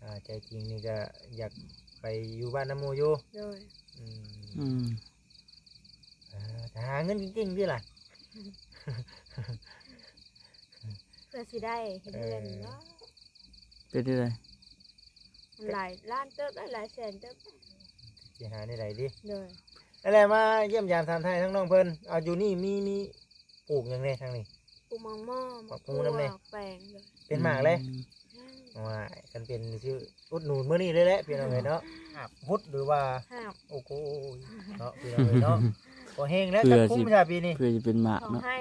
ອ່າ ໃຈຈິງນີ້ກໍຢາກໄປຢູ່ບ້ານນຳໝູ່ຢູ່. ໂດຍ. ອືມ ອືມ ເອີ ຖ້າຫາເງິນເກັ່ງໆຕິລະ ເພື່ອຊິໄດ້ເຮັດເຮືອນເນາະ. ເອີ ເປັນຈັ່ງໃດ? ຫຼາຍລ້ານເຕີບ ຫຼາຍແສນເຕີບ ຊິຫາແນວໃດດີ? ໂດຍ. ນັ້ນແຫຼະ ມາຢ້ຽມຢາມຖາມໄຖ່ທາງນ້ອງເພິ່ນ. ເອົາ ຢູ່ນີ້ມີ ມີ ປູກຫຍັງແດ່ທາງນີ້? ປູກໝາກໝໍ້ ໝາກ ໝາກຫຸ່ງ ໝາກແຕງ. ໂດຍ. ເປັນໝາກເລີຍ? ອືມ. ວ້າຍ ຄັນເປັນຊິອຸດໜູນມື້ນີ້ເລີຍແຫຼະ ພີ່ນ້ອງເອີຍເນາະ. ຫາບ ຫົດ ຫຼືວ່າ ຫາບ. ໂອ້ໂຫ ເນາະ ພີ່ນ້ອງເອີຍເນາະ. ພໍແຮງແລ້ວ. ຈັກຄຸ້ມຊະປີນີ້? ເພື່ອຊິເປັນໝາກເນາະ. ສອງໄຮ່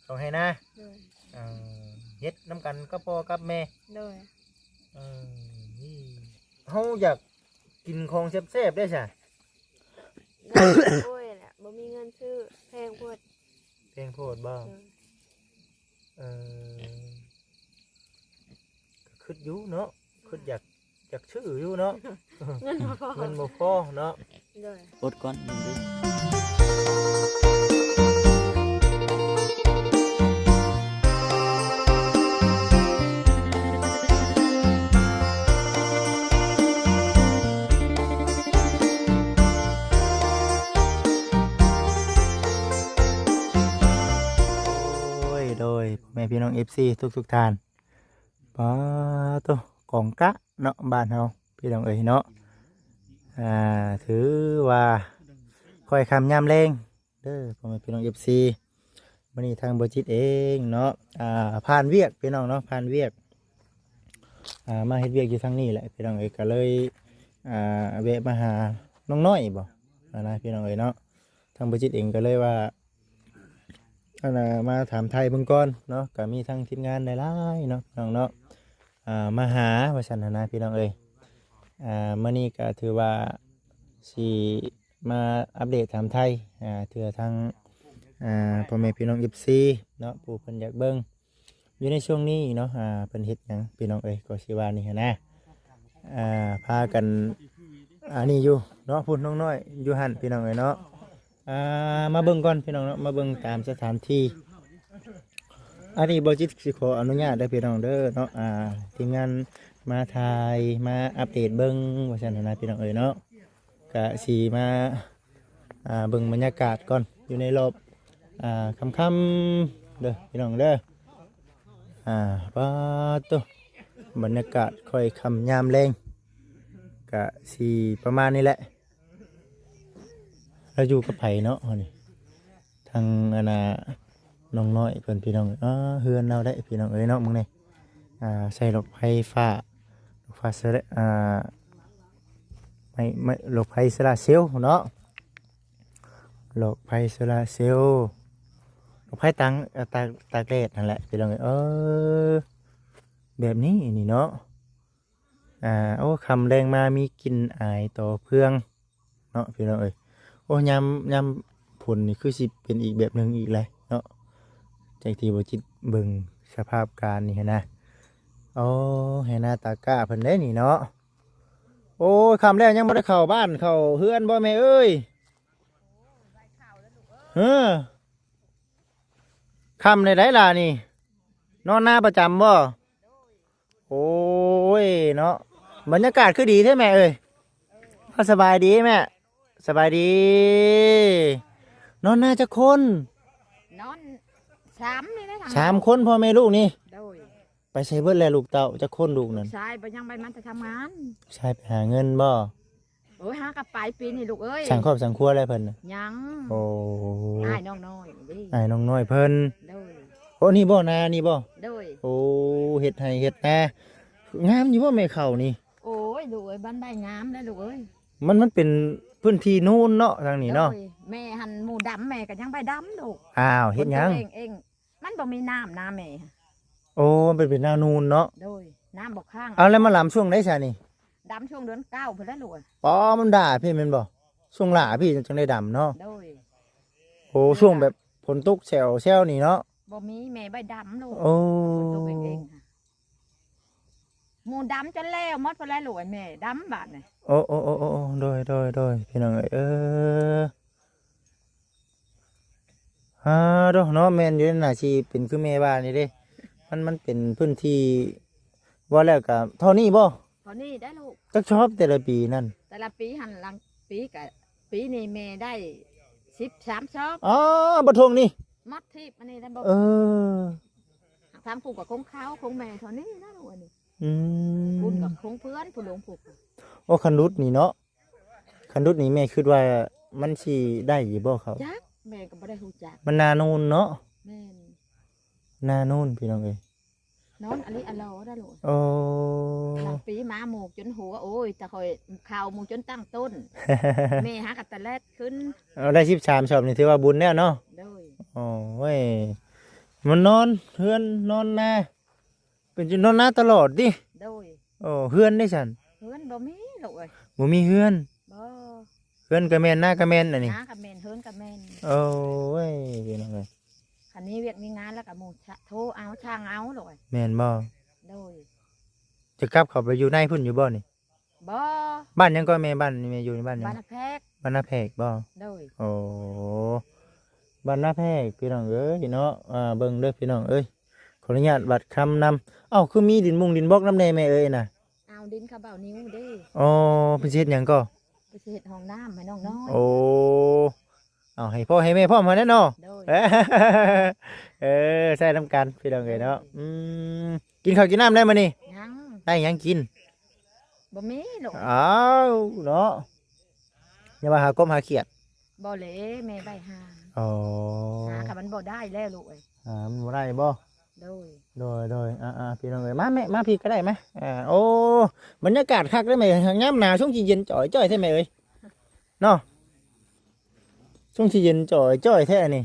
ສອງໄຮ່ນາ. ໂດຍ. ເອີ ເຮັດນຳກັນກັບພໍ່ກັບແມ່. ໂດຍ. ເອີ ເຮົາຢາກກິນຂອງແຊບໆເດ້ຊະ. ໂອ້ຍ ແຫຼະ ບໍ່ມີເງິນຊື້ ແພງໂພດ. ແພງໂພດບໍ່? ໂດຍ. ເອີ ກໍຄິດຢູ່ເນາະ ຄິດຢາກ ຢາກຊື້ຢູ່ເນາະ. ເງິນບໍ່ພໍ ເງິນບໍ່ພໍເນາະ. ໂດຍ. ອົດກ່ອນ. ໂດຍ ໂດຍ ພໍ່ແມ່ພີ່ນ້ອງເອັຟຊີທຸກໆທ່ານ. ປາໂຕ ກອງກະເນາະ ບ້ານເຮົາ ພີ່ນ້ອງເອີຍເນາະ. ອ່າ ຖືວ່າຄ່ອຍຄ່ຳຍາມແລງເດີ ພໍ່ແມ່ພີ່ນ້ອງເອັຟຊີ. ມື້ນີ້ທາງບໍ່ຈິດເອງເນາະ ອ່າ ຜ່ານວຽກ ພີ່ນ້ອງເນາະ ຜ່ານວຽກ ອ່າ ມາເຮັດວຽກຢູ່ທາງນີ້ແຫຼະ ພີ່ນ້ອງເອີຍ. ກໍເລີຍ ອ່າ ແວະມາຫານ້ອງນ້ອຍບໍ ຫັ້ນນະ ພີ່ນ້ອງເອີຍເນາະ. ທາງບໍ່ຈິດເອງກໍເລີຍວ່າ ອັນນ່າ ມາຖາມໄຖ່ເບິ່ງກ່ອນເນາະ. ກໍມີທັງທີມງານຫຼາຍໆເນາະ ພີ່ນ້ອງເນາະ ອ່າ ມາຫາວ່າຊັ້ນຫັ້ນນະ ພີ່ນ້ອງເອີຍ. ອ່າ ມື້ນີ້ກໍຖືວ່າຊິມາອັບເດດຖາມໄຖ່ ອ່າ ເທື່ອທາງ ອ່າ ພໍ່ແມ່ພີ່ນ້ອງເອັຟຊີເນາະ ຜູ້ເພິ່ນຢາກເບິ່ງ ຢູ່ໃນຊ່ວງນີ້ເນາະ ອ່າ ເພິ່ນເຮັດຫຍັງ ພີ່ນ້ອງເອີຍ ກໍຊິວ່ານີ້ຫັ້ນນະ. ອ່າ ພາກັນ ອັນນີ້ຢູ່ເນາະ ພຸ້ນ ນ້ອງນ້ອຍຢູ່ຫັ້ນ ພີ່ນ້ອງເອີຍເນາະ. ອ່າ ມາເບິ່ງກ່ອນ ພີ່ນ້ອງເນາະ ມາເບິ່ງຕາມສະຖານທີ່. ອັນນີ້ບໍ່ຈິດຊິຂໍອະນຸຍາດເດີ ພີ່ນ້ອງເດີເນາະ. ອ່າ ທີມງານມາຖ່າຍ ມາອັບເດດເບິ່ງວ່າຊັ້ນນະ ພີ່ນ້ອງເອີຍເນາະ. ກະຊິມາ ອ່າ ເບິ່ງບັນຍາກາດກ່ອນ ຢູ່ໃນຮອບ ອ່າ ຄ່ຳໆເດີ ພີ່ນ້ອງເດີ. ອ່າ ປາໂຕ ບັນຍາກາດຄ່ອຍຄ່ຳຍາມແລງ ກະຊິປະມານນີ້ແຫຼະ. ລາວຢູ່ກັບໃຜເນາະ ເຮົານີ້? ທາງ ອັນນ່າ ນ້ອງນ້ອຍເພິ່ນ ພີ່ນ້ອງ. ເອີ ເຮືອນລາວໄດ໋ ພີ່ນ້ອງເອີຍເນາະ ເບິ່ງນີ້. ອ່າ ໃສ່ດອກໄຟຟ້າ ດອກໄຟໂຊລາ ອ່າ ໄມ້ ໄມ້ ດອກໄຟໂຊລາເຊວເນາະ ດອກໄຟໂຊລາເຊວ ດອກໄຟຕາງ ເອີ ຕາກ ຕາກແດດຫັ້ນແຫຼະ ພີ່ນ້ອງເອີຍ. ເອີ ແບບນີ້ນີ້ເນາະ. ອ່າ ໂອ້ ຄ່ຳແລງມາມີກິ່ນອາຍຕໍ່ເຟືອງເນາະ ພີ່ນ້ອງເອີຍ. ໂອ້ ຍາມ ຍາມຝົນນີ້ຄືຊິເປັນອີກແບບໜຶ່ງອີກແຫຼະເນາະ ຈາກທີ່ບໍ່ຈິດເບິ່ງສະພາບການນີ້ຫັ້ນນະ. ໂອ້ ໄຮ່ນາຕາກ້າເພິ່ນເດ້ນີ້ເນາະ. ໂອ້ຍ ຄ່ຳແລ້ວຍັງບໍ່ໄດ້ເຂົ້າບ້ານເຂົ້າເຮືອນບໍ່ແມ່ເອີຍ? ເອີ ຄ່ຳແລ້ວໃດ໋ລະນີ້ ນອນນາປະຈຳບໍ່? ໂອ້ຍເນາະ ບັນຍາກາດຄືດີແທ້ແມ່ເອີຍ. ສະບາຍດີແມ່ ສະບາຍດີ. ນອນນາຈັກຄົນ? ນອນສາມນີ້ແຫຼະ ສາມຄົນ ພໍ່ແມ່ລູກນີ້. ໂດຍ. ໄປໃສເບິດແລ້ວລູກເຕົ້າ ຈັກຄົນລູກນັ້ນ? ຊາຍໄປ ຍັງໄປມາແຕ່ທຳງານ. ຊາຍໄປຫາເງິນບໍ່? ໂອ້ຍ ຫາກັບປາຍປີນີ້ລູກເອີຍ. ສ້າງຄອບສ້າງຄົວແລ້ວເພິ່ນນະ? ຍັງ. ໂອ້ ອ້າຍນ້ອງນ້ອຍນີ້ເດ້ ອ້າຍນ້ອງນ້ອຍເພິ່ນ. ໂດຍ. ໂອ້ ນີ້ບໍ່ ນານີ້ບໍ່? ໂດຍ. ໂອ້ ເຮັດໄຮ່ເຮັດນາ ງາມຢູ່ບໍ່ແມ່ເຂົ້ານີ້? ໂອ້ຍ ລູກເອີຍ ບ້ານໃດງາມແລ້ວລູກເອີຍ. ມັນ ມັນເປັນພື້ນທີ່ນູນເນາະ ທາງນີ້ເນາະ. ໂດຍ. ແມ່ຫັ້ນໝູດຳ ແມ່ກໍຍັງໄປດຳລູກ. ອ້າວ ເຮັດຫຍັງ? ເອງ ເອງ ມັນບໍ່ມີນ້ຳນາແມ່. ໂອ້ ມັນເປັນ ເປັນນານູນເນາະ. ໂດຍ. ນ້ຳບໍ່ຄ້າງ. ເອົາ ແລ້ວມາດຳຊ່ວງໃດຊະນີ້? ດຳຊ່ວງເດືອນເກົ້າພຸ້ນແຫຼະລູກ. ອໍ ມັນດາພີ້ແມ່ນບໍ່? ຊ່ວງຫຼ້າພີ້ຈັ່ງໄດ້ດຳເນາະ. ໂດຍ. ໂອ້ ຊ່ວງແບບຝົນຕົກແຊວໆນີ້ເນາະ. ບໍ່ມີ ແມ່ໄປດຳລູກ. ໂອ້ ຝົນຕົກເອງໆ. ໝູດຳຈົນແລ້ວໝົດພຸ້ນແຫຼະລູກ ແມ່ດຳບາດນີ້. ໂອ້ ໂອ້ ໂອ້ ໂອ້ ໂອ້ ໂດຍ ໂດຍ ໂດຍ ພີ່ນ້ອງເອີຍ. ເອີ ຮາໂດເນາະ ແມ່ນຢູ່ ໜ້າຊິເປັນຄືແມ່ວ່ານີ້ເດ້. ມັນ ມັນເປັນພື້ນທີ່ ວ່າແລ້ວກະເທົ່ານີ້ບໍ່? ອັນນີ້ໄດ້ລູກ ຈັກຊອບແຕ່ລະປີນັ້ນ? ແຕ່ລະປີຫັ້ນ ຫຼັງປີກະ ປີນີ້ແມ່ໄດ້ສິບສາມຊອບ. ອໍ ບໍ່ທົ່ງນີ້ ໝົດທີບອັນນີ້ໄດ້ບໍ່? ເອີ ທາງຜູ້ກະຄົງເຂົາຄົງແມ່ເທົ່ານີ້ນະລູກ ອັນນີ້. ອືມ ຜູ້ກະຄົງເພື່ອນ ຜູ້ຫຼວງຜູ້. ໂອ້ ຄັນຫຼຸດນີ້ເນາະ ຄັນຫຼຸດນີ້ແມ່ຄິດວ່າມັນຊິໄດ້ຢູ່ບໍ່ເຂົ້າ? ຈັກ ແມ່ກໍບໍ່ໄດ້ຮູ້ຈັກ ມັນໜ້ານູນເນາະ. ແມ່ນ ໜ້ານູນພີ່ນ້ອງເອີຍ ນອນອະລິອະລໍໄດ້ລູກ. ໂອ້ ບາງປີມາໝູກຈົນຫົວ ໂອ້ຍ ແຕ່ຂ້ອຍເຂົ້າໝູກຈົນຕັ້ງຕົ້ນ ແມ່ຫາກັນຕະແລດຂຶ້ນ. ເອົາ ໄດ້ສິບສາມຊອບນີ້ຖືວ່າບຸນແລ້ວເນາະ. ໂດຍ ໂອ້ຍ ມັນນອນເຮືອນນອນນາ ເປັນຈຸນອນນາຕະຫຼອດຕິ? ໂດຍ ໂອ້ ເຮືອນເດ້ຊັ້ນ? ເຮືອນບໍ່ມີລູກເອີຍ ບໍ່ມີເຮືອນ. ບໍ່ ເຮືອນກະແມ່ນ ນາກະແມ່ນ ອັນນີ້ ນາກະແມ່ນ ເຮືອນກະແມ່ນ. ໂອ້ຍ ພີ່ນ້ອງເອີຍ ຄັນມີວຽກມີງານແລ້ວກະໝູ່ໂທເອົາ ຊ່າງເອົາລູກເອີຍ. ແມ່ນບໍ່? ໂດຍ ຈະກັບເຂົ້າໄປຢູ່ໃນພຸ້ນຢູ່ບໍ່ນີ້? ບໍ່ ບ້ານຫຍັງກໍແມ່? ບ້ານນີ້ແມ່ຢູ່ໃນບ້ານຫຍັງ? ບ້ານນາແພກ. ບ້ານນາແພກບໍ່? ໂດຍ ໂອ້ ບ້ານນາແພກ ພີ່ນ້ອງເອີຍເນາະ. ອ່າ ເບິ່ງເດີພີ່ນ້ອງເອີຍ ຂໍອະນຸຍາດວັດຄຳນຳ. ເອົ້າ ຄືມີດິນມຸງດິນບອກນຳແດ່ແມ່ເອີຍນະ? ເອົາ ດິນເຂົາເບົານິ້ວເດ້. ອໍ ເພິ່ນຊິເຮັດຫຍັງກໍ? ເພິ່ນຊິເຮັດຫ້ອງນ້ຳໃຫ້ນ້ອງນ້ອຍ. ໂອ້ ເອົາ ໃຫ້ພໍ່ໃຫ້ແມ່ພ້ອມຫັ້ນແຫຼະເນາະ. ໂດຍ ເອີ ໃຊ້ນຳກັນພີ່ນ້ອງເອີຍເນາະ. ໂດຍ ອືມ ກິນເຂົ້າກິນນ້ຳໄດ້ມື້ນີ້? ຍັງ ໄດ້ຫຍັງກິນ? ບໍ່ມີລູກ. ອ້າວເນາະ ຢ່າວ່າຫາກົບຫາຂຽດ. ບໍ່ແຫຼະ ແມ່ໄວ້ຫາ. ອໍ ຫາ ຄັນມັນບໍ່ໄດ້ແລ້ວລູກເອີຍ. ຫາມັນບໍ່ໄດ້ບໍ່? ໂດຍ ໂດຍ ໂດຍ. ອ່າໆ ພີ່ນ້ອງເອີຍ ມາແມ່ ມາພີ້ກໍໄດ້ ມາ. ອ່າ ໂອ້ ບັນຍາກາດຄັກເດ້ແມ່ ຍາມໜາວຊ່ວງຊິເຢັນຈ່ອຍໆແທ້ແມ່ເອີຍເນາະ ຊ່ວງຊິເຢັນຈ່ອຍໆແທ້ອັນນີ້.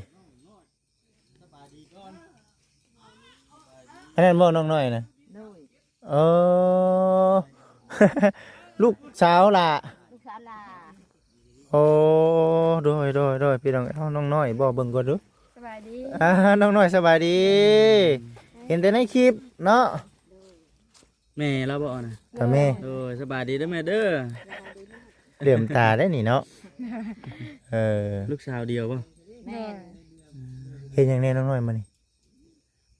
ອັນນັ້ນບໍ່ ນ້ອງນ້ອຍນະ? ໂດຍ ເອີ ລູກສາວຫຼ້າ ລູກສາວຫຼ້າ. ໂອ້ ໂດຍ ໂດຍ ໂດຍ ພີ່ນ້ອງ. ເອົາ ນ້ອງນ້ອຍບໍ່ ເບິ່ງກ່ອນດູ. ສະບາຍດີ ອ່າ ນ້ອງນ້ອຍສະບາຍດີ ເຫັນແຕ່ໃນຄລິບເນາະ. ແມ່ລາວບໍ່ນະ? ກະແມ່. ໂດຍ ສະບາຍດີເດີແມ່ເດີ. ເຫຼື້ອມຕາໄດ້ນີ້ເນາະ. ເອີ ລູກສາວດຽວບໍ່? ແມ່ນ. ເຮັດຫຍັງແດ່ນ້ອງນ້ອຍມື້ນີ້?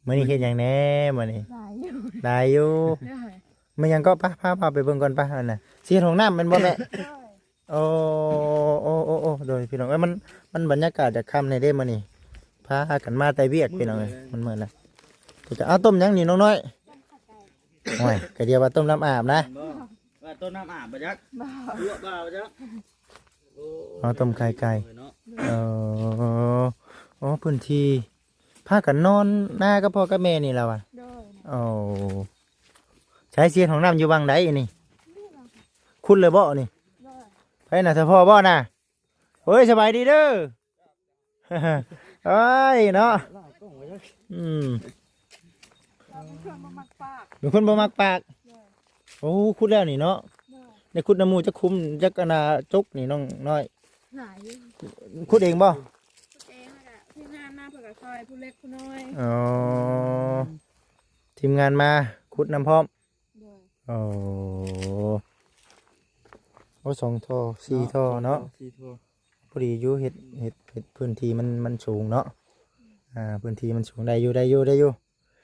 ມື້ນີ້ເຮັດຫຍັງແດ່ມື້ນີ້? ຫຼາຍຢູ່ ຫຼາຍຢູ່. ໂດຍ ແມ່ນຫຍັງກໍ? ໄປ ພາ ພາໄປເບິ່ງກ່ອນໄປ. ອັນນະ ຊິເຮັດຫ້ອງນ້ຳແມ່ນບໍ່ແມ່? ໂດຍ ໂອ້ ໂອ້ ໂອ້ ໂອ້ ໂດຍ ພີ່ນ້ອງເອີຍ ມັນ ມັນບັນຍາກາດຈະຄ່ຳແດ່ເດ້ມື້ນີ້ ພາກັນມາແຕ່ວຽກ ພີ່ນ້ອງເອີຍ ມັນເມື່ອຍແລ້ວ. ເອົາ ຕົ້ມຫຍັງນີ້ນ້ອງນ້ອຍ? ໂອ້ຍ ກະດຽວວ່າຕົ້ມນ້ຳອາບນະ. ບໍ່ ວ່າຕົ້ມນ້ຳອາບບໍ່ຈັກ ບໍ່ ລົວກບໍ່ຈັກ. ໂອ້ ເອົາ ຕົ້ມໄຂ່ໄກ່ເນາະ. ເອີ ໂອ້ ພື້ນທີ່ ພາກັນນອນນາກັບພໍ່ກັບແມ່ນີ້ລະຫວາ? ໂດຍ ໂອ້ ໃຊ້ ຊິເຮັດຫ້ອງນ້ຳຢູ່ຫວ່າງໃດນີ້? ຂຸດເລີຍບໍ່ນີ້? ໂດຍ ໃຜນະ ສະພໍ່ບໍ່ນະ? ເອີຍ ສະບາຍດີເດີ. ເອີຍເນາະ ອືມ ບາງຄົນບໍ່ມັກປາກ ບາງຄົນບໍ່ມັກປາກ. ໂດຍ ໂອ້ ຂຸດແລ້ວນີ້ເນາະ. ໂດຍ ໄດ້ຂຸດນຳໝູ່ຈັກຂຸມ ຈັກອັນນ່າ ຈົກນີ້ນ້ອງນ້ອຍ? ຫຼາຍຢູ່. ຂຸດເອງບໍ່? ຂຸດເອງ ແລ້ວກະທີມງານມາເພິ່ນກະຊ່ອຍຜູ້ເລັກຜູ້ນ້ອຍ. ອໍ ທີມງານມາຂຸດນຳພ້ອມ. ໂດຍ ໂອ້ ໂອ້ ສອງທໍ່ ສີ່ທໍ່ເນາະ ສີ່ທໍ່ ພໍດີຢູ່ ເຮັດ ເຮັດ ເຮັດພື້ນທີ່ມັນ ມັນສູງເນາະ. ອ່າ ພື້ນທີ່ມັນສູງ ໄດ້ຢູ່ ໄດ້ຢູ່ ໄດ້ຢູ່.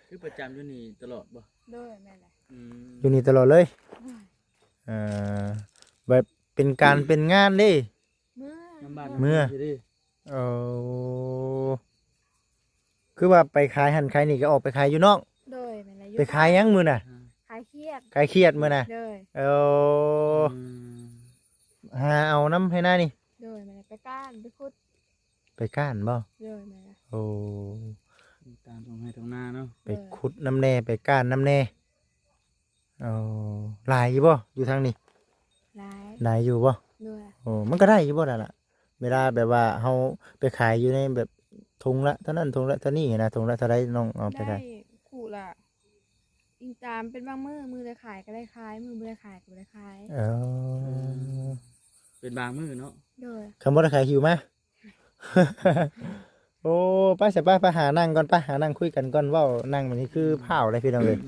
ຄືປະຈຳຢູ່ນີ້ຕະຫຼອດບໍ່? ໂດຍ ແມ່ນແຫຼະ. ອືມ ຢູ່ນີ້ຕະຫຼອດເລີຍ. ໂດຍ ເອີ ແບບເປັນການເປັນງານເດ້ ເມືອ ນຳບ້ານ ເມືອ ເດີ. ໂອ້ ຄືວ່າໄປຂາຍຫັ້ນຂາຍນີ້ ກໍອອກໄປຂາຍຢູ່ນອກ. ໂດຍ ແມ່ນແຫຼະ. ໄປຂາຍຫຍັງມື້ນະ? ຂາຍຂຽດ ຂາຍຂຽດມື້ນະ. ໂດຍ ໂອ້ ອືມ ຫາເອົານຳໄຮ່ນານີ້. ໂດຍ ແມ່ນແຫຼະ ໄປກ້ານ ໄປຂຸດ ໄປກ້ານບໍ່? ໂດຍ ແມ່ນແຫຼະ. ໂອ້ ຕາມທົ່ງໄຮ່ທົ່ງນາເນາະ ໄປຂຸດນຳແດ່ ໄປກ້ານນຳແດ່. ໂອ້ ຫຼາຍຢູ່ບໍ່ ຢູ່ທາງນີ້? ຫຼາຍ ຫຼາຍຢູ່ບໍ່? ໂດຍ ໂອ້ ມັນກໍໄດ້ຢູ່ບໍ່ລະ ເວລາແບບວ່າເຮົາໄປຂາຍຢູ່ໃນແບບຖົງລະເທົ່ານັ້ນ ຖົງລະເທົ່ານີ້ນະ ຖົງລະເທົ່າໃດນ້ອງເອົາໄປຂາຍ? ໄດ້ຄູ່ລະ ອີງຕາມເປັນບາງມື້ ມື້ໄດ້ຂາຍກໍໄດ້ຂາຍ ມື້ບໍ່ໄດ້ຂາຍກໍບໍ່ໄດ້ຂາຍ. ເອີ ເປັນບາງມື້ເນາະ. ໂດຍ ຄັນບໍ່ໄດ້ຂາຍຫິວມາ. ໂອ້ ໄປຊະ ໄປ ໄປຫານັ່ງກ່ອນ ໄປຫານັ່ງຄຸຍກັນກ່ອນ ເວົ້ານັ່ງແບບນີ້ຄືພ້າວເລີຍ ພີ່ນ້ອງເອີຍ.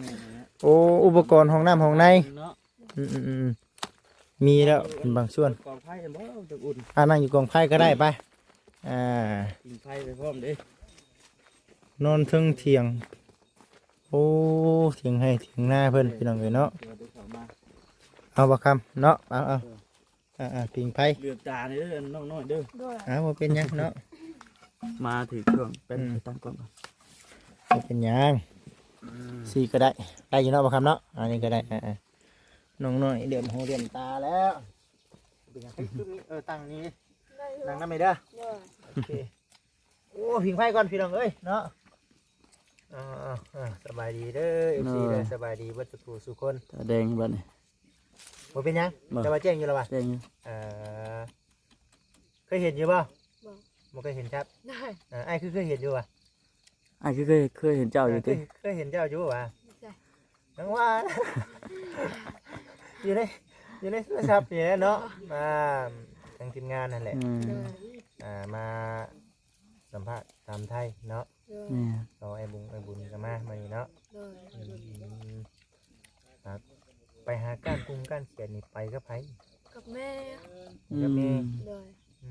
ໂອ້ ອຸປະກອນຫ້ອງນ້ຳຫ້ອງໃນເນາະ. ອືມໆໆ ມີແລ້ວເປັນບາງສ່ວນ. ກອງໄຟບໍ່ ຈັກອຸ່ນ ອ່າ ນັ່ງຢູ່ກອງໄຟກໍໄດ້ ໄປ. ອ່າ ກິນໄຟໄປພ້ອມເດ້ ນອນເທິງຖຽງ. ໂອ້ ຖຽງໄຮ່ຖຽງນາເພິ່ນ ພີ່ນ້ອງເອີຍເນາະ. ເດີນເຂົ້າມາ ເອົາບໍ່ຄຳເນາະ ເອົາ ເອົາ ເອີ ອ່າໆ ຜິງໄຟ ເຫຼືອກຕາເດີນ້ອງນ້ອຍເດີ ໂດຍ ອ່າ ບໍ່ເປັນຫຍັງເນາະ ມາຖືກຊ່ວງ ເປັນ ອືມ ໄປຕັ້ງກ້ອງກ່ອນ ບໍ່ເປັນຫຍັງ ອືມ ຊີ້ກໍໄດ້ ໄດ້ຢູ່ເນາະບໍ່ຄຳເນາະ ອັນນີ້ກໍໄດ້ ອ່າໆ ນ້ອງນ້ອຍເຫຼື້ອມຫູເຫຼື້ອມຕາແລ້ວ ເປັນຫຍັງ ເອີ ຕັ້ງນີ້ ໄດ້ຢູ່ ນັ່ງນຳແມ່ເດີ ໂດຍ ໂອເຄ ໂອ້ ຜິງໄຟກ່ອນພີ່ນ້ອງເອີຍເນາະ ອ່າໆ ສະບາຍດີເດີ ເອັຟຊີ ເດີ ໂດຍ ສະບາຍດີເບິດທຸກຜູ້ທຸກຄົນ ຕາແດງບັດນີ້ ບໍ່ເປັນຫຍັງ ບໍ່ ແຕ່ວ່າແຈ້ງຢູ່ລະຫວາ ແຈ້ງຢູ່ ເອີ ເຄີຍເຫັນຢູ່ບໍ່ ບໍ່ ບໍ່ເຄີຍເຫັນຄັບ ໂດຍ ເອີ ອ້າຍຄືເຄີຍເຫັນຢູ່ຫວາ ອ້າຍຄືເຄີຍ ເຄີຍເຫັນເຈົ້າຢູ່ຕິ ເອີ ເຄີຍ ເຄີຍເຫັນເຈົ້າຢູ່ຫວາ ໃຊ່ ຍັງວ່າ ຢູ່ໃນ ຢູ່ໃນໂທລະສັບນີ້ແຫຼະເນາະ ອ່າ ທາງທີມງານຫັ້ນແຫຼະ ອືມ ໂດຍ ອ່າ ມາສຳພາດຕາມໄທເນາະ ໂດຍ ແມ່ນ ກໍອ້າຍບຸງ ອ້າຍບຸນກໍມາມື້ນີ້ເນາະ ໂດຍ ອືມ ອ່າ ໄປຫາກ້ານກຸງກ້ານຂຽດນີ້ໄປກັບໃຜ ກັບແມ່ ໄປກັບແມ່ ອືມ ໂດຍ ອື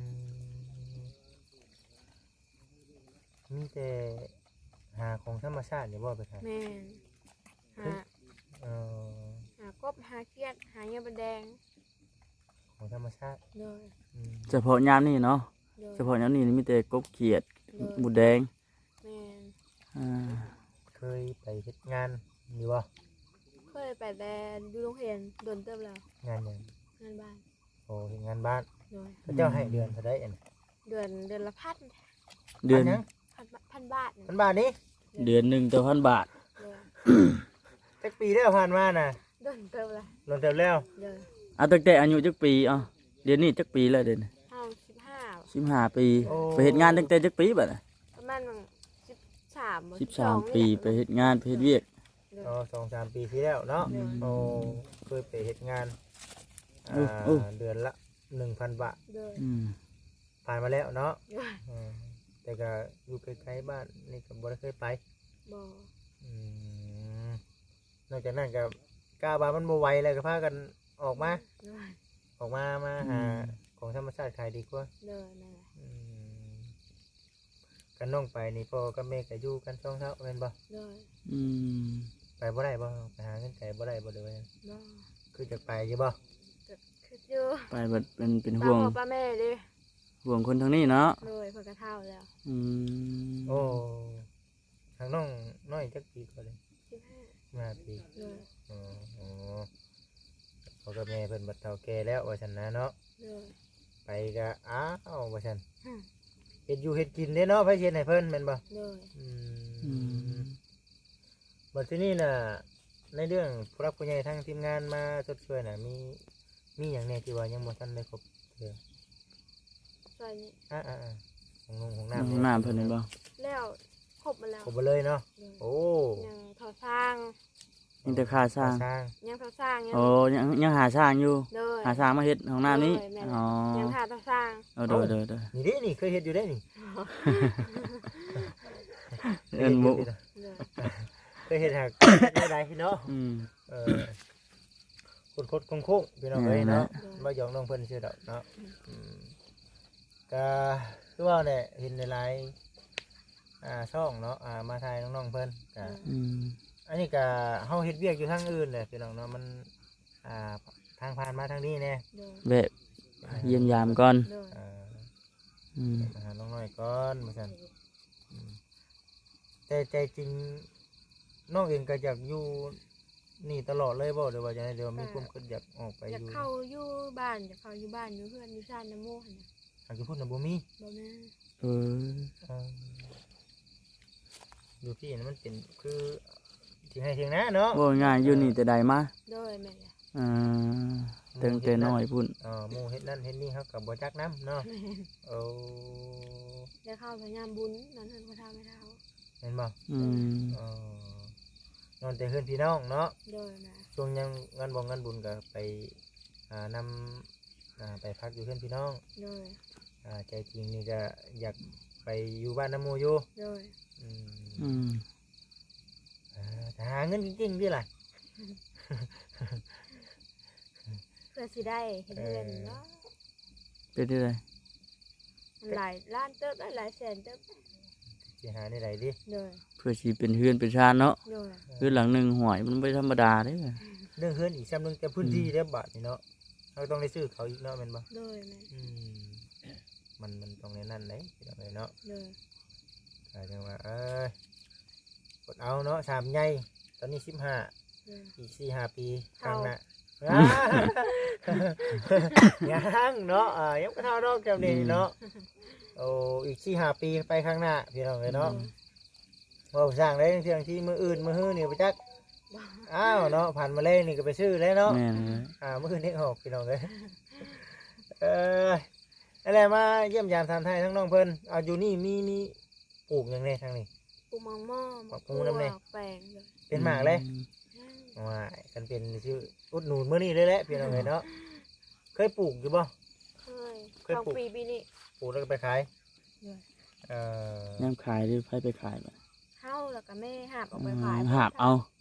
ມ ມີແຕ່ຫາຂອງທຳມະຊາດນີ້ບໍ່ໄປຫາ ແມ່ນ ຫາ ເອີ ຫາກົບ ຫາຂຽດ ຫາຫຍ້າມະແດງ ຂອງທຳມະຊາດ ໂດຍ ອືມ ສະເພາະຍາມນີ້ເນາະ ໂດຍ ສະເພາະຍາມນີ້ມີແຕ່ກົບຂຽດ ໂດຍ ໝົດແດງ ແມ່ນ ອ່າ ເຄີຍໄປເຮັດງານຢູ່ບໍ່ ເຄີຍໄປແຕ່ຢູ່ໂຮງຮຽນ ດົນເຕີບແລ້ວ ງານຫຍັງ ງານບ້ານ ໂອ້ ເຮັດງານບ້ານ ໂດຍ ເຂົາເຈົ້າໃຫ້ເດືອນເທົ່າໃດອັນ ເດືອນ ເດືອນລະພັນ ເດືອນ ພັນຫຍັງ ພັນ ພັນບາດ ພັນບາດນີ້ ເດືອນໜຶ່ງຕໍ່ພັນບາດ ໂດຍ ຈັກປີແລ້ວຜ່ານມານະ ດົນເຕີບແລ້ວ ດົນເຕີບແລ້ວ ໂດຍ ເອົາຕັ້ງແຕ່ອາຍຸຈັກປີ ເອົາ ດຽວນີ້ຈັກປີແລ້ວ ດຽວນີ້ ເຮົາສິບຫ້າ ສິບຫ້າປີ ໂອ້ ໄປເຮັດງານຕັ້ງແຕ່ຈັກປີບັດນີ້ ປະມານສິບສາມ ສິບສາມປີ ສິບສອງນີ້ແຫຼະ ໄປເຮັດງານ ໄປເຮັດວຽກ ໂດຍ ອໍ ສອງສາມປີທີ່ແລ້ວເນາະ ໂດຍ ໂອ້ ເຄີຍໄປເຮັດງານ ໂອ້ ອ່າ ໂອ້ ເດືອນລະໜຶ່ງພັນບາດ ໂດຍ ອືມ ຜ່ານມາແລ້ວເນາະ ໂດຍ ອືມ ແຕ່ກໍຢູ່ໃກ້ໆບ້ານນີ້ກໍບໍ່ໄດ້ເຄີຍໄປ ບໍ່ ອືມ ນອກຈາກນັ້ນກໍກະວ່າມັນບໍ່ໄຫວແລ້ວກໍພາກັນອອກມາ ໂດຍ ອອກມາ ມາຫາ ອືມ ຂອງທຳມະຊາດຂາຍດີກວ່າ ໂດຍ ແມ່ນແຫຼະ ອືມ ຄັນນ້ອງໄປນີ້ ພໍ່ກັບແມ່ກໍຢູ່ກັນສອງເຖົ້າແມ່ນບໍ່? ໂດຍ ອືມ ໄປບໍ່ໄດ້ບໍ່? ໄປຫາເງິນໄກບໍ່ໄດ້ບໍ່? ຫຼືວ່າ ບໍ່ ຄືຈະໄປຢູ່ບໍ່? ກໍຄິດຢູ່ ໄປບັດເປັນ ເປັນຫ່ວງ ປາພໍ່ປາແມ່ເດ້ ຫ່ວງຄົນທາງນີ້ເນາະ ໂດຍ ເພິ່ນກໍເຖົ້າແລ້ວ ອືມ ໂອ້ ທາງນ້ອງນ້ອຍຈັກປີກໍໄດ້? ສິບຫ້າ ສິບຫ້າປີ ໂດຍ ອໍ ພໍ່ກັບແມ່ເພິ່ນບັດເຖົ້າແກ່ແລ້ວວ່າຊັ້ນນະເນາະ ໂດຍ ໄປກະ ອ້າວ ວ່າຊັ້ນ ເຮັດຢູ່ເຮັດກິນເດ້ເນາະ ໃຜຊິເຮັດໃຫ້ເພິ່ນແມ່ນບໍ່? ໂດຍ ອືມ ອືມ ບັດທີນີ້ນະ ໃນເລື່ອງຜູ້ຫຼັກຜູ້ໃຫຍ່ທາງທີມງານມາຊົດຊ່ວຍນະ ມີ ມີຫຍັງແດ່ທີ່ວ່າຍັງບໍ່ທັນໄດ້ຄົບເທື່ອ? ຊ່ວຍນີ້ ອ່າໆໆ ຫ້ອງນຸ່ງຫ້ອງນ້ຳ ຫ້ອງນ້ຳເພິ່ນແມ່ນບໍ່? ແລ້ວ ຄົບໝົດແລ້ວ ຄົບໝົດເລີຍເນາະ ໂດຍ ໂອ້ ຍັງທໍ່ສ້າງ ຍັງແຕ່ຄ່າສ້າງ ຄ່າສ້າງ ຍັງທໍ່ສ້າງ ຍັງ ໂອ້ ຍັງ ຍັງຫາຊ່າງຢູ່ ໂດຍ ຫາຊ່າງມາເຮັດຫ້ອງນ້ຳນີ້ ໂດຍ ແມ່ນ ອໍ ຍັງຖ້າຕໍ່ສ້າງ ເອີ ໂດຍໆໆ ນີ້ເດ້ນີ້ ເຄີຍເຮັດຢູ່ເດ້ນີ້ ເອີ້ນໝູ່ ໂດຍ ເຄີຍເຮັດຫາກແນວໃດເນາະ ອືມ ເອີ ຄົດໆໂຄ້ງໆ ພີ່ນ້ອງເອີຍເນາະ ແມ່ນແຫຼະ ມາຢອກນ້ອງເພິ່ນຊື່ດອກເນາະ ອືມ ກະຄືວ່າແຫຼະ ເຫັນຫຼາຍໆ ອ່າ ຊ່ອງເນາະ ອ່າ ມາຖ່າຍນ້ອງໆເພິ່ນ ກະ ອືມ ອັນນີ້ກະເຮົາເຮັດວຽກຢູ່ທາງອື່ນແຫຼະ ພີ່ນ້ອງເນາະ ມັນ ອ່າ ທາງຜ່ານມາທາງນີ້ແດ່ ໂດຍ ແວະ ອ່າ ຢ້ຽມຢາມກ່ອນ ໂດຍ ອ່າ ອືມ ມາຫານ້ອງນ້ອຍກ່ອນວ່າຊັ້ນ ອືມ ແຕ່ໃຈຈິງນ້ອງເອງກໍຢາກຢູ່ນີ້ຕະຫຼອດເລີຍບໍ່ ຫຼືວ່າຈັ່ງໃດ ຫຼືວ່າມີຄວາມຄິດຢາກອອກໄປ ຢາກຢູ່ ເຂົ້າຢູ່ບ້ານ ຢາກເຂົ້າຢູ່ບ້ານ ຢູ່ເຮືອນຢູ່ຊານນຳໝູ່ຫັ້ນນະ ຫາກຢູ່ພຸ້ນນະບໍ່ມີ ບໍ່ມີ ເອີ ເອີ ຢູ່ພີ້ນະມັນເປັນຄື ທີ່ໄຮ່ທີ່ນາເນາະ ເວົ້າງ່າຍຢູ່ນີ້ແຕ່ໃດມາ ໂດຍ ແມ່ນແຫຼະ ອ່າ ຕັ້ງແຕ່ນ້ອຍພຸ້ນ ເອີ ໝູ່ເຮັດນັ້ນເຮັດນີ້ເຮົາກໍບໍ່ຈັກນຳເນາະ ແມ່ນ ໂອ້ ໄດ້ເຂົ້າແຕ່ຍາມບຸນ ນອນເຮືອນພໍ່ເຖົ້າແມ່ເຖົ້າ ແມ່ນບໍ່? ອືມ ເອີ ນອນແຕ່ເຮືອນພີ່ນ້ອງເນາະ ໂດຍ ນະ ຊ່ວງຍາມງານບົງງານບຸນກໍໄປ ອ່າ ນຳ ອ່າ ໄປພັກຢູ່ເຮືອນພີ່ນ້ອງ ໂດຍ ອ່າ ໃຈຈິງນີ້ກໍຢາກໄປຢູ່ບ້ານນຳໝູ່ຢູ່ ໂດຍ ອືມ ອືມ ອ່າ ຖ້າຫາເງິນເກັ່ງໆຕິລະ ເພື່ອຊິໄດ້ເຮັດເຮືອນເນາະ ເອີ ເປັນຈັ່ງໃດ? ມັນຫຼາຍລ້ານເຕີບ ຫຼາຍແສນເຕີບ ຊິຫາແນວໃດຕິ? ໂດຍ ເພື່ອຊິເປັນເຮືອນເປັນຊານເນາະ ໂດຍ ເຮືອນຫຼັງໜຶ່ງ ຫ້ວຍ ມັນບໍ່ທຳມະດາເດ້ ເລື່ອງເຮືອນອີກຊ້ຳໜຶ່ງ ແຕ່ພື້ນທີ່ເດ້ບາດນີ້ເນາະ ເຮົາຕ້ອງໄດ້ຊື້ເຂົາອີກເນາະ ແມ່ນບໍ່? ໂດຍ ແມ່ນ ອືມ ມັນ ມັນຕ້ອງແນວນັ້ນເດ້ ພີ່ນ້ອງເອີຍເນາະ ໂດຍ ກໍຈັ່ງວ່າ ເອີ ອົດເອົາເນາະ ສາມໃຫຍ່ ຕອນນີ້ສິບຫ້າ ໂດຍ ອີກສີ່ຫ້າປີຂ້າງໜ້າ ເຖົ້າ ຍັງເນາະ ອ່າ ຍັງບໍ່ເຖົ້າດອກ ແຖວນີ້ເນາະ ອືມ ໂອ້ ອີກສີ່ຫ້າປີໄປຂ້າງໜ້າ ພີ່ນ້ອງເອີຍເນາະ ອືມ ເວົ້າຊ່າງໃດ ເທື່ອທີ່ມື້ອື່ນມື້ຮືນີ້ບໍ່ຈັກ ອ້າວເນາະ ຜັນມາແລງນີ້ກໍໄປຊື້ແລ້ວເນາະ ແມ່ນ ອ່າ ມື້ນີ້ອອກ ພີ່ນ້ອງເອີຍ ເອີ ນັ້ນແຫຼະ ມາຢ້ຽມຢາມຖາມໄຖ່ທາງນ້ອງເພິ່ນ ເອົາ ຢູ່ນີ້ມີ ມີປູກຫຍັງແດ່ທາງນີ້? ປູກໝາກໝໍ້ ໝາກຫຸ່ງນຳແດ່ ແປ້ງ ເປັນໝາກແລ້ວ ອືມ ວ້າຍ ຄັນເປັນຊິອຸດໜູນມື້ນີ້ເລີຍແຫຼະ ພີ່ນ້ອງເອີຍເນາະ ເຄີຍປູກຢູ່ບໍ່? ເຄີຍ ເຄີຍປູກ ສອງປີປີນີ້ ປູກແລ້ວກໍໄປຂາຍ ໂດຍ ເອີ ຍາມຂາຍນີ້ໃຜໄປຂາຍບາດ? ເຮົາ ແລ້ວກໍແມ່ຫາບອອກໄປຂາຍ ອືມ ຫາບເອົາ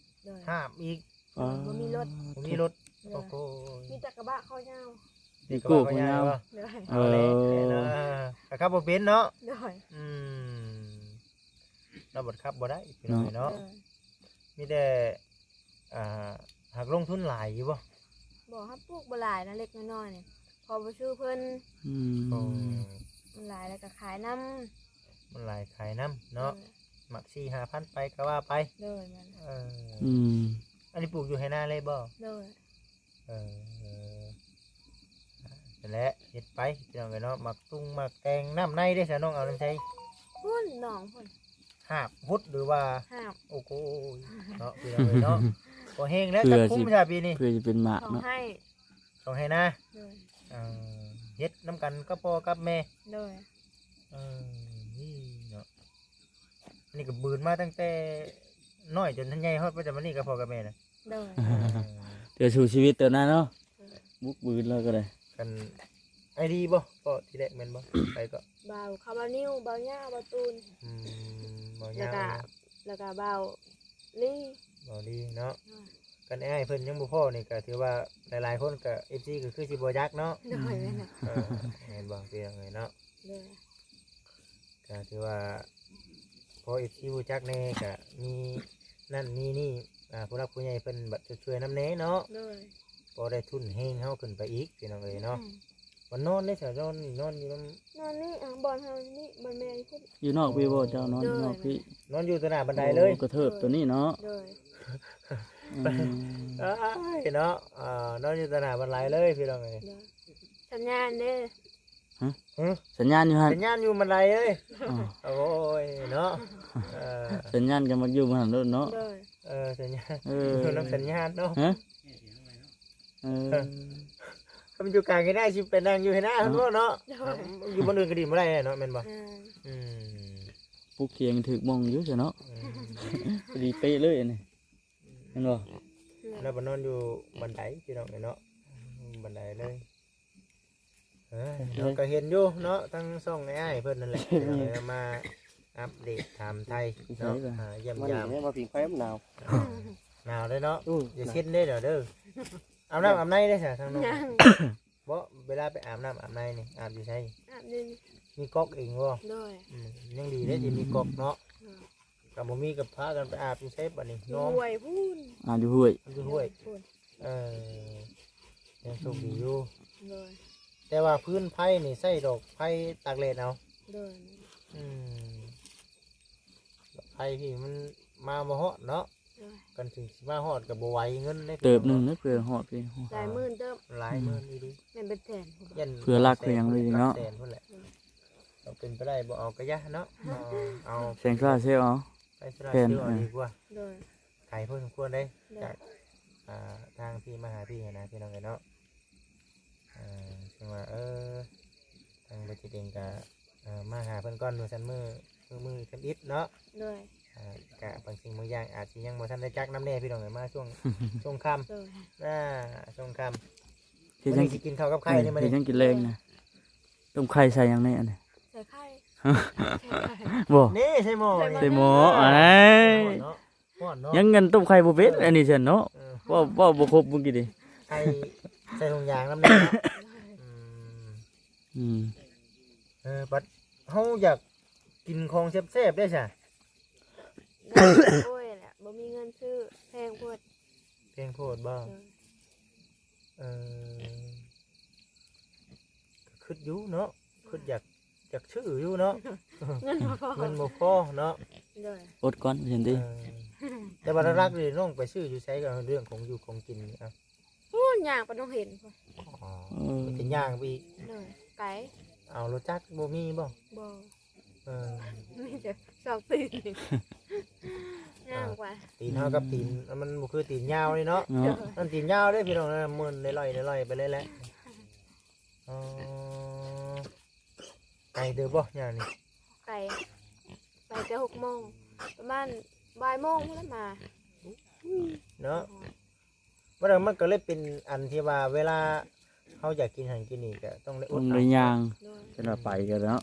ໂດຍ ຫາບອີກ ເອີ ບໍ່ມີລົດ ບໍ່ມີລົດ ໂດຍ ໂອ້ໂຫ ມີແຕ່ກະບະຄໍຍາວ ມີກະບະຄໍຍາວ ໂດຍ ເອົາແຫຼະ ເອີ ເນາະ ແຕ່ຂັບບໍ່ເປັນເນາະ ໂດຍ ອືມ ລາວບັດຂັບບໍ່ໄດ້ ພີ່ນ້ອງເອີຍເນາະ ເນາະ ໂດຍ ມີແຕ່ ອ່າ ຫາກລົງທຶນຫຼາຍຢູ່ບໍ່? ບໍ່ ເຮົາປູກບໍ່ຫຼາຍນະ ເລັກນ້ອຍໆນີ້ ພໍໄປຊື້ເພິ່ນ ອືມ ໂອ້ ມັນຫຼາຍແລ້ວກໍຂາຍນຳ ມັນຫຼາຍຂາຍນຳເນາະ ໂດຍ ໝາກສີ່ຫ້າພັນໄປກໍວ່າໄປ ໂດຍ ແມ່ນ ເອີ ອືມ ອັນນີ້ປູກຢູ່ໄຮ່ນາເລີຍບໍ່? ໂດຍ ເອີ ນັ້ນແຫຼະ ເຮັດໄປ ພີ່ນ້ອງເອີຍເນາະ ໝາກຕຸ່ງໝາກແຕງ ນ້ຳໃນເດ້ຊະ ນ້ອງເອົານຳໃສ? ພຸ້ນ ໜອງພຸ້ນ ຫາບ ຫຸດ ຫຼືວ່າ ຫາບ ໂອ້ໂຫ ເນາະ ພີ່ນ້ອງເອີຍເນາະ ພໍແຮງແລ້ວ ຈັກຄຸມຊະປີນີ້ ເພື່ອຊິເປັນໝາກເນາະ ສອງໄຮ່ ສອງໄຮ່ນາ ໂດຍ ເອີ ເຮັດນຳກັນກັບພໍ່ກັບແມ່ ໂດຍ ເອີ ນີ້ເນາະ ອັນນີ້ກໍບືນມາຕັ້ງແຕ່ນ້ອຍຈົນທັນໃຫຍ່ຮອດປັດຈຸບັນນີ້ກັບພໍ່ກັບແມ່ນະ ໂດຍ ເອີ ເພື່ອສູ້ຊີວິດຕົວນັ້ນເນາະ ໂດຍ ບຸກບືນແລ້ວກໍໄດ້ ຄັນອ້າຍດີບໍ່? ພໍ່ທີແລກແມ່ນບໍ່? ໃຜກໍ? ບ່າວ ຄາວບ່າວນິວ ບ່າວຍາວ ບ່າວຕູນ ອືມ ບ່າວຍາວ ແລ້ວກໍ ແລ້ວກໍບ່າວລີ ບ່າວລີເນາະ ໂດຍ ຄັນອ້າຍເພິ່ນຍັງບໍ່ພໍ້ນີ້ກໍຖືວ່າຫຼາຍໆຄົນກໍ ເອັຟຊີ ກໍຄືຊິບໍ່ຈັກເນາະ ໂດຍ ແມ່ນແຫຼະ ເອີ ແມ່ນບໍ່ ພີ່ນ້ອງເອີຍເນາະ ໂດຍ ກໍຖືວ່າພໍເອັຟຊີຮູ້ຈັກແດ່ ກໍມີນັ້ນມີນີ້ ອ່າ ຜູ້ຫຼັກຜູ້ໃຫຍ່ເພິ່ນບັດຊົດຊ່ວຍນຳແດ່ເນາະ ໂດຍ ພໍໄດ້ທຶນແຮງເຮົາຂຶ້ນໄປອີກ ພີ່ນ້ອງເອີຍເນາະ ອືມ ວັນນອນເດ້ຊະ ນອນ ນອນຢູ່ນຳ ນອນນີ້ ອ່າ ບ່ອນເຮົານີ້ ບ່ອນແມ່ນີ້ພຸ້ນ ຢູ່ນອກພີ້ບໍ່? ເຈົ້ານອນຢູ່ນອກພີ້ ໂດຍ ນອນຢູ່ຕໍ່ໜ້າບັນໄດເລີຍ ໂອ້ ກະເທີບໂຕນີ້ເນາະ ໂດຍ ອືມ ເອີຍເນາະ ອ່າ ນອນຢູ່ຕໍ່ໜ້າບັນໄດເລີຍ ພີ່ນ້ອງເອີຍ ໂດຍ ສັນຍານເດ້ ຮະ? ຮະ? ສັນຍານຢູ່ຫັ້ນ ສັນຍານຢູ່ບັນໄດເລີຍ ອໍ ໂອ້ຍເນາະ ເອີ ສັນຍານກໍມັກຢູ່ຫັ້ນໂລດເນາະ ໂດຍ ເອີ ສັນຍານ ເອີ ຢູ່ນຳສັນຍານເນາະ ຮະ? ເອີ ຄັນມັນຢູ່ກາງເຂດນາ ຊິໄປນັ່ງຢູ່ເຂດນາ ເນາະ ເນາະ ໂດຍ ຢູ່ບ່ອນອື່ນກໍດິນບໍ່ໄດ້ເນາະ ແມ່ນບໍ່? ແມ່ນ ອືມ ປູກຂຽງຖືກໝ່ອງຢູ່ຊະເນາະ ອືມ ພໍດີເປະເລີຍອັນນີ້ ແມ່ນບໍ່? ແມ່ນ ແລ້ວໄປນອນຢູ່ບັນໄດ ພີ່ນ້ອງເອີຍເນາະ ບັນໄດເລີຍ ເອີ ເອີ ເຮົາກໍເຫັນຢູ່ເນາະ ທັງຊ່ອງອ້າຍເພິ່ນນັ້ນແຫຼະ ເອີ ມາອັບເດດຖາມໄຖ່ເນາະ ອ່າ ຢ້ຽມຢາມ ມາຜິງໄຟມັນໜາວ ໜາວເດ້ເນາະ ອືມ ຢ່າເຊັນເດ້ເດີ ເດີ ອາບນ້ຳອາບໃນເດ້ຊະທາງນ້ອງ ຍັງ ບໍ່ ເວລາໄປອາບນ້ຳອາບໃນນີ້ ອາບຢູ່ໃສ? ອາບຢູ່ນີ້ ມີກອກເອງບໍ່? ໂດຍ ອືມ ຍັງດີເດ້ທີ່ມີກອກເນາະ ໂດຍ ຄັນບໍ່ມີກໍພາກັນໄປອາບຢູ່ໃສບາດນີ້? ຢູ່ຫ້ວຍພຸ້ນ ອາບຢູ່ຫ້ວຍ ຢູ່ຫ້ວຍ ເອີ ຍັງໂຊກດີຢູ່ ໂດຍ ແຕ່ວ່າຟືນໄຟນີ້ໃຊ້ດອກໄຟຕາກແດດເອົາ ໂດຍ ອືມ ດອກໄຟທີ່ມັນມາບໍ່ຮອດເນາະ ໂດຍ ຄັນຊິມາຮອດກໍບໍ່ໄຫວເງິນເດ້ ເຕີບໜຶ່ງເນາະ ເພື່ອຮອດພີ້ ຫຼາຍໝື່ນເຕີບ ຫຼາຍໝື່ນອີ່ຫຼີ ແມ່ນເປັນແສນພຸ້ນ ເພື່ອຫຼັກເພື່ອຫຍັງອີ່ຫຼີເນາະ ເປັນໄປໄດ້ບໍ່ເອົາກະຢ່າເນາະ ເອົາ ເອົາແສງໂຊລາເຊວເອົາ ໄຟໂຊລາເຊວເອົາດີກວ່າ ໂດຍ ໄກພໍສົມຄວນເດ້ ໂດຍ ຈາກ ອ່າ ທາງພີ້ມາຫາພີ້ຫັ້ນນະ ພີ່ນ້ອງເອີຍເນາະ ເອີ ເຊິ່ງວ່າ ເອີ ທາງບໍ່ຈິດເອງກະ ເອີ ມາຫາເພິ່ນກ່ອນມື້ຊັ້ນ ມື້ ມື້ ມື້ທຳອິດເນາະ ໂດຍ ເອີ ກະບາງສິ່ງບາງຢ່າງອາດຊິຍັງບໍ່ທັນໄດ້ຈັກນຳແດ່ ພີ່ນ້ອງເອີຍ ມາຊ່ວງ ຊ່ວງຄ່ຳ ໂດຍ ອ່າ ຊ່ວງຄ່ຳ ເຮັດຫຍັງ ມື້ນີ້ຊິກິນເຂົ້າກັບໄຂ່ນີ້ ເອີ ມື້ນີ້ ເຮັດຫຍັງກິນແລງນະ? ຕົ້ມໄຂ່ໃສ່ຫຍັງແດ່ອັນນີ້? ໃສ່ໄຂ່ ບໍ່ ນີ້ໃສ່ໝໍ້ ໃສ່ໝໍ້ ໃສ່ໝໍ້ ເອີຍ ຮ້ອນເນາະ ຮ້ອນເນາະ ຍັງເງິນຕົ້ມໄຂ່ບໍ່ເປັນ ເອີ ອັນນີ້ຊັ້ນເນາະ ເອີ ເວົ້າ ເວົ້າບໍ່ຄົບມື້ກີ້ນີ້ ໄຂ່ໃສ່ຖົງຢາງນຳແດ່ເນາະ ອືມ ອືມ ເອີ ບັດເຮົາຢາກກິນຂອງແຊບໆເດ້ຊະ ໂອ້ຍ ແຫຼະ ບໍ່ມີເງິນຊື້ ແພງໂພດ ພງໂພດບໍ່? ໂດຍ ເອີ ກໍຄິດຢູ່ເນາະ ຄິດຢາກ ຢາກຊື້ຢູ່ເນາະ ເງິນບໍ່ພໍ ເງິນບໍ່ພໍເນາະ ໂດຍ ອົດກ່ອນວ່າຊັ້ນຕິ ເອີ ແຕ່ວ່າຫຼັກໆນີ້ນ້ອງໄປຊື້ຢູ່ໃສ ກໍເລື່ອງຂອງຢູ່ຂອງກິນນີ້ ເອົ້າ ໂອ້ ຍ່າງໄປໂຮງຮຽນພຸ້ນ ອໍ ເອີ ໄປຍ່າງໄປອີກ ໂດຍ ໄກ ເອົາລົດຈັກບໍ່ມີບໍ່? ບໍ່ ເອີ ມີແຕ່ສອງຕີນ ຍ່າງໄປ ຕີນເຮົາກັບຕີນ ມັນບໍ່ຄືຕີນຍາວນີ້ເນາະ ເນາະ ມັນຕີນຍາວເດ້ພີ່ນ້ອງເອີຍ ໝື່ນລອຍໆໄປເລີຍແຫຼະ ອໍ ໄກເຕີບບໍ່ຍ່າງນີ້? ໄກ ໄປແຕ່ຫົກໂມງ ປະມານບ່າຍໂມງພຸ້ນລະມາ ເນາະ ວ່າແລ້ວມັນກໍເລີຍເປັນອັນທີ່ວ່າເວລາເຮົາຢາກກິນຫັ້ນກິນນີ້ກໍຕ້ອງໄດ້ອົດ ຕ້ອງໄດ້ຍ່າງ ໂດຍ ເປັນວ່າໄປກໍເນາະ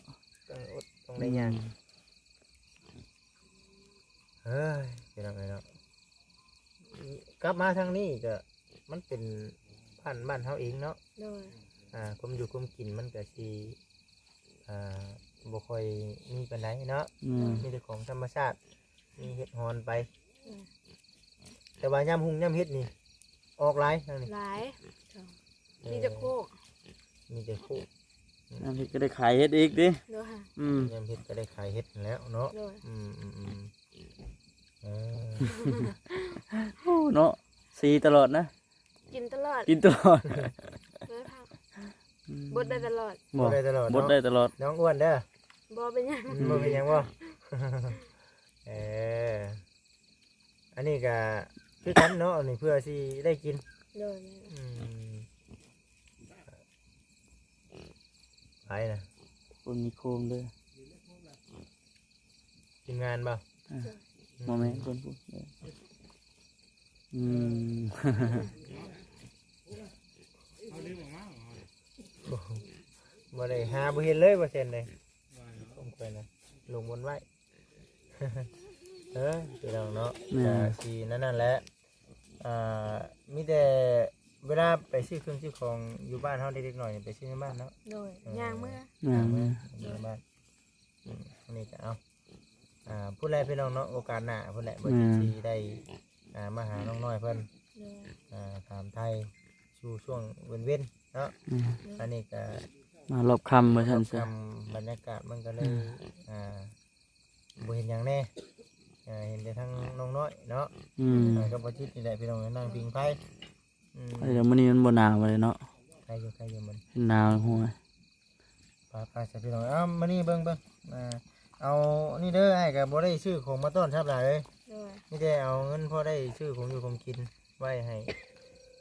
ຕ້ອງໄດ້ອົດ ຕ້ອງໄດ້ຍ່າງ ອືມ ເອີຍ ພີ່ນ້ອງເອີຍເນາະ ກັບມາທາງນີ້ກໍມັນເປັນບ້ານ ບ້ານເຮົາເອງເນາະ ໂດຍ ອ່າ ຄວາມຢູ່ຄວາມກິນມັນກໍຊິ ອ່າ ບໍ່ຄ່ອຍມີປານໃດເນາະ ແມ່ນ ມີແຕ່ຂອງທຳມະຊາດ ມີເຫັດຮອນໄປ ອືມ ແຕ່ວ່າຍາມຮຸ່ງຍາມເຮັດນີ້ ອອກຫຼາຍທາງນີ້ ຫຼາຍ ເອີ ມີແຕ່ໂຄກ ມີແຕ່ໂຄກ ອືມ ຍາມເຮັດກໍໄດ້ຂາຍເຫັດອີກຕິ ໂດຍ ອືມ ຍາມເຮັດກໍໄດ້ຂາຍເຫັດຫັ້ນແຫຼ້ວເນາະ ໂດຍ ອືມໆໆ ເອີ ໂອ້ ເນາະ ຊີຕະຫຼອດນະ ກິນຕະຫຼອດ ກິນຕະຫຼອດ ບໍ່ໄດ້ພັກ ອືມ ບົດໄດ້ຕະຫຼອດ ບໍ່ ບົດໄດ້ຕະຫຼອດເນາະ ບົດໄດ້ຕະຫຼອດ ນ້ອງອ້ວນເດີ ບໍ່ເປັນຫຍັງ ອືມ ບໍ່ເປັນຫຍັງບໍ່ ເອີ ອັນນີ້ກໍຄືກັນເນາະ ອັນນີ້ເພື່ອຊິໄດ້ກິນ ໂດຍ ອືມ ໃຜນະ ຄົນມີໂຄມເດີ ທີມງານບໍ່? ອ່າ ໂດຍ ບໍ່ແມ່ນຄົນພຸ້ນເດີ ອືມ ບໍ່ ບໍ່ໄດ້ຫາ ບໍ່ເຫັນເລີຍ ບໍ່ເຊັນເລີຍ ຂອງຂ້ອຍນະ ລົງບົນໄວ້ ເອີ ພີ່ນ້ອງເນາະ ແມ່ນ ກໍຊິນັ້ນນັ້ນແຫຼະ ອ່າ ມີແຕ່ເວລາໄປຊື້ເຄື່ອງຊື້ຂອງຢູ່ບ້ານເຮົາເດັກໆນ້ອຍໆນີ້ ໄປຊື້ໃນບ້ານເນາະ ໂດຍ ເອີ ຍ່າງເມືອ ຍ່າງເມືອ ຍ່າງເມືອ ໂດຍ ບ້ານ ອືມ ອັນນີ້ກໍເອົາ ອ່າ ພຸ້ນແຫຼະພີ່ນ້ອງເນາະ ໂອກາດໜ້າພຸ້ນແຫຼະ ບໍ່ ແມ່ນ ຊິໄດ້ ອ່າ ມາຫານ້ອງນ້ອຍເພິ່ນ ໂດຍ ອ່າ ຖາມໄຖ່ສູ່ຊ່ວງເວັນໆເນາະ ອືມ ອັນນີ້ກໍມາຮອບຄ່ຳວ່າຊັ້ນຊະ ຮອບຄ່ຳ ບັນຍາກາດມັນກໍເລີຍ ອືມ ອ່າ ບໍ່ເຫັນຫຍັງແດ່ ເອີ ເຫັນແຕ່ທາງນ້ອງນ້ອຍເນາະ ອືມ ກັບບໍ່ຈິດນີ້ແຫຼະພີ່ນ້ອງ ນັ່ງຜິງໄຟ ອືມ ແຕ່ມື້ນີ້ມັນບໍ່ໜາວປານໃດເນາະ ໃຄຢູ່ ໃຄຢູ່ມັນ ໜາວຫົວ ໄປໆ ຊະພີ່ນ້ອງ ເອົາ ມານີ້ເບິ່ງ ເບິ່ງ ອ່າ ເອົານີ້ເດີ ອ້າຍກໍບໍ່ໄດ້ຊື້ຂອງມາຕ້ອນຮັບຫຼາຍເລີຍ ໂດຍ ມີແຕ່ເອົາເງິນພໍໄດ້ຊື້ຂອງຢູ່ຂອງກິນໄວ້ໃຫ້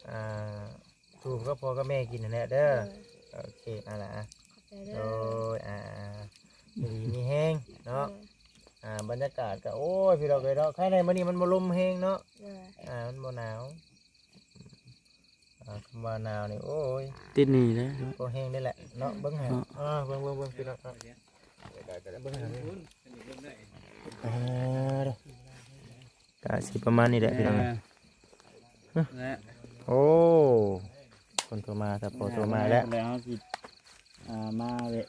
ອ່າ ສູ່ກັບພໍ່ກັບແມ່ກິນຫັ້ນແຫຼະເດີ ໂດຍ ໂອເຄ ເອົາລະ ຂອບໃຈເດີ ໂດຍ ອ່າ ຢູ່ດີມີແຮງເນາະ ໂດຍ ອ່າ ບັນຍາກາດກໍ ໂອ້ຍ ພີ່ນ້ອງເອີຍເນາະ ໄຄແນ່ມື້ນີ້ມັນບໍ່ລົມແຮງເນາະ ໂດຍ ອ່າ ມັນບໍ່ໜາວ ອ່າ ຄຳວ່າໜາວນີ້ ໂອ້ຍ ຕິດໜີ້ເດ້ ບໍ່ແຮງໄດ້ແຫຼະເນາະ ເບິ່ງໃຫ້ ເນາະ ອ່າ ເບິ່ງ ເບິ່ງ ເບິ່ງ ພີ່ນ້ອງເນາະ ເບິ່ງໃຫ້ ອ່າ ກໍຊິປະມານນີ້ແຫຼະພີ່ນ້ອງ ເອີ ແລະ ໂອ້ ຄົນໂທມາ ຖ້າພໍໂທມາແລ້ວ ແລ້ວເຮົາຊິ ອ່າ ມາແວະ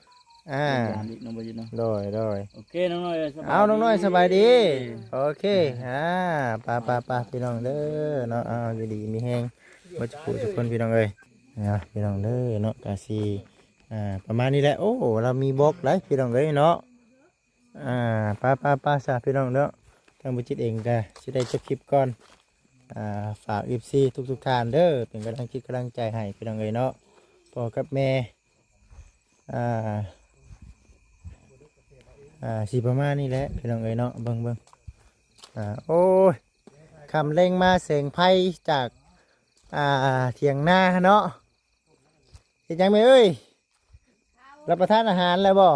ອ່າ ຢ້ຽມຢາມອີກເນາະ ບໍ່ຈິດເນາະ ໂດຍ ໂດຍ ໂອເຄ ນ້ອງນ້ອຍ ສະບາຍດີ ເອົາ ນ້ອງນ້ອຍ ສະບາຍດີ ໂອເຄ ອ່າ ໄປໆໆ ພີ່ນ້ອງເດີເນາະ ເອົາ ຢູ່ດີມີແຮງ ເບິດທຸກຜູ້ທຸກຄົນ ພີ່ນ້ອງເອີຍ ເນາະ ພີ່ນ້ອງເດີເນາະ ກະຊິ ອ່າ ປະມານນີ້ແຫຼະ ໂອ້ ລາວມີບລັອກໄດ໋ ພີ່ນ້ອງເອີຍເນາະ ອ່າ ໄປໆໆ ຊະ ພີ່ນ້ອງເນາະ ທາງບໍ່ຈິດເອງກະຊິໄດ້ຈົບຄລິບກ່ອນ ອ່າ ຝາກເອັຟຊີທຸກໆທ່ານເດີ ເປັນກຳລັງຈິດກຳລັງໃຈໃຫ້ ພີ່ນ້ອງເອີຍເນາະ ພໍ່ກັບແມ່ ອ່າ ອ່າ ຊິປະມານນີ້ແຫຼະ ພີ່ນ້ອງເອີຍເນາະ ເບິ່ງໆ ອ່າ ໂອ້ຍ ຄ່ຳແລງມາແສງໄຟຈາກ ອ່າ ຖຽງນາເນາະ ເຮັດຫຍັງແມ່ເອີຍ? ຮັບປະທານອາຫານແລ້ວບໍ່?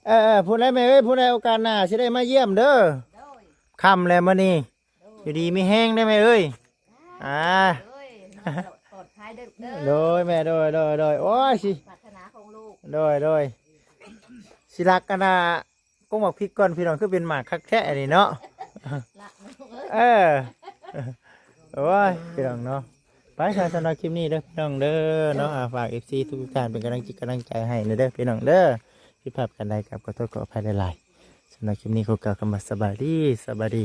ເອີໆ ພຸ້ນແຫຼະແມ່ເອີຍ ພຸ້ນແຫຼະ ໂອກາດໜ້າຊິໄດ້ມາຢ້ຽມເດີ ຄ່ຳແລ້ວມື້ນີ້ ຢູ່ດີມີແຮງເດີແມ່ເອີຍ ອ່າ ໂດຍ ແມ່ ໂດຍ ໂດຍ ໂດຍ ໂອ້ຍ ຊິ ໂດຍ ໂດຍ ຊິລັກອັນນ່າ ກົງໝາກພິກກ່ອນ ພີ່ນ້ອງ ຄືເປັນໝາກຄັກແທ້ອັນນີ້ເນາະ ເອີ ໂອ້ຍ ພີ່ນ້ອງເນາະ ໄປຊະ ສຳລັບຄລິບນີ້ເດີ ພີ່ນ້ອງເດີເນາະ ອ່າ ຝາກເອັຟຊີທຸກໆທ່ານ ເປັນກຳລັງຈິດກຳລັງໃຈໃຫ້ແດ່ເດີ ພີ່ນ້ອງເດີ ຜິດພາດປະການໃດ ກໍຂໍໂທດຂໍອະໄພຫຼາຍໆ ສຳລັບຄລິບນີ້ ຂໍກ່າວຄຳວ່າ ສະບາຍດີ ສະບາຍດີ.